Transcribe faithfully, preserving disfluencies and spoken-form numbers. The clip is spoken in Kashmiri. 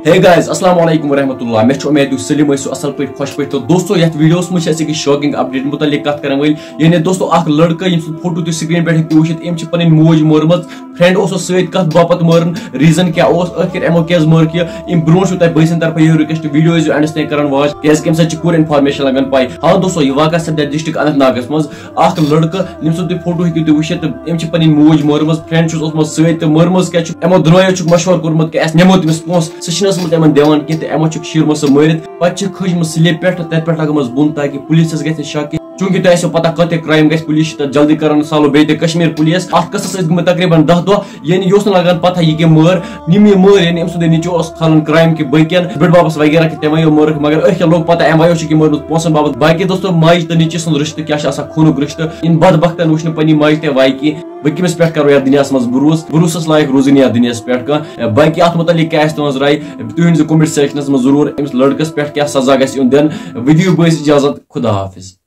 Hey guys, السلام علیکم ورحمۃ اللہ۔ مےٚ چھُ اُمید تُہۍ سٲلِم ٲسِو اَصٕل پٲٹھۍ، خۄش پٲٹھۍ۔ تہٕ دوستو، یَتھ ویٖڈیوَس منٛز چھِ اَسہِ أکِس شاکنگ اپڈیٹ مُتعلِق کَتھ کَرَن وٲلۍ، یعنی دوستو، اَکھ لٔڑکہٕ، ییٚمہِ سُنٛد فوٹو تُہۍ سکریٖن پٮ۪ٹھ ہیٚکِو وٕچھِتھ، أمۍ چھِ پَنٕنۍ موج مٲرمٕژ۔ فرینڈ اوسُس سۭتۍ، کَتھ باپَتھ مٲرٕن، ریٖزن کیٛاہ اوس، ٲخِر یِمو کیٛازِ مٲر کہِ؟ اَمہِ برونٛٹھ چھُو تۄہہِ بٲے سٕنٛدِ طرفہٕ یِہوٚے رِکویسٹ، ویٖڈیو ٲسۍزیو اینڈَس تام کَران واچ، کیٛازِکہِ اَمہِ سۭتۍ چھِ پوٗرٕ اِنفارمیشن لَگان پَے۔ ہاں دوستو، یہِ واقعہ سَپدیو ڈسٹرکٹ اننت ناگَس منٛز۔ اَکھ لٔڑکہٕ، ییٚمہِ سُنٛد تُہۍ فوٹو ہیٚکِو تُہۍ وٕچھِتھ، تہٕ أمۍ چھِ پَنٕنۍ موج مٲرمٕژ، فرینڈ چھُس اوسمُت سۭتۍ تہٕ مٲرمٕژ کیٛاہ چھُ؟ یِمو دۄنوَیو چھُکھ مشورٕ کوٚرمُت کہِ اَسہِ نِمو تٔمِس پونٛسہٕ، سُہ چھِنہٕ ٲسمٕژ یِمن دِوان کینٛہہ تہٕ یِمو چھُکھ شیٖرمٕژ سُہ مٲرِتھ۔ پَتہٕ چھِ کھٔجمٕژ سِلیب پٮ۪ٹھ، تَتہِ پٮ۪ٹھ لَگٲومٕژ بۄن تاکہِ پُلیٖسَس گژھِ نہٕ شک کینٛہہ، چوٗنٛکہِ تۄہہِ آسیو پَتہ کۭتیاہ کرائم گژھِ، پُلیٖس چھِ تَتھ جلدی کران سالو، بیٚیہِ تہِ کشمیٖر پُلیٖس۔ اَتھ قصس ٲسۍ گٔمٕتۍ تقریٖباً دَہ دۄہ، یعنی یہِ اوس نہٕ لگان پَتہ یہِ کیٛاہ مٲر، یِم یہِ مٲر، یعنی أمۍ سُنٛد نیٚچوٗ اوس کھالان کرائم کہِ بٔلۍ کٮ۪ن بٔڈۍ بَبَس وغیرہ کہِ تِمَے یِم مٲرٕکھ، مگر أتھۍ کٮ۪ن لوٚگ پَتہ اَمہِ وَیو چھُکھ یہِ مٲرمٕژ پونٛسَن باپَتھ۔ باقٕے دوستو، ماجہِ تہٕ نیٚچوِ سُنٛد رِشتہٕ کیٛاہ چھُ آسان، خوٗنُک رِشتہٕ، یِم بدبختَن وٕچھ نہٕ پنٛنہِ ماجہِ تہِ وَے کینٛہہ۔ وۄنۍ کٔمِس پٮ۪ٹھ کَرو یَتھ دُنیاہَس منٛز بروسہٕ؟ بروسَس لایق روٗزٕے نہٕ یَتھ دُنیاہَس پٮ۪ٹھ کانٛہہ۔ باقٕے اَتھ مُتعلِق کیٛاہ آسہِ تُہٕنٛز راے، تُہۍ ؤنۍ زیو کمنٹ سیکشنَس منٛز ضروٗر، أمِس لٔڑکَس پٮ۪ٹھ کیٛاہ سزا گژھِ یُن دِنہٕ۔ وۄنۍ دِیِو بٲیِس اِجازت، خدا حافظ۔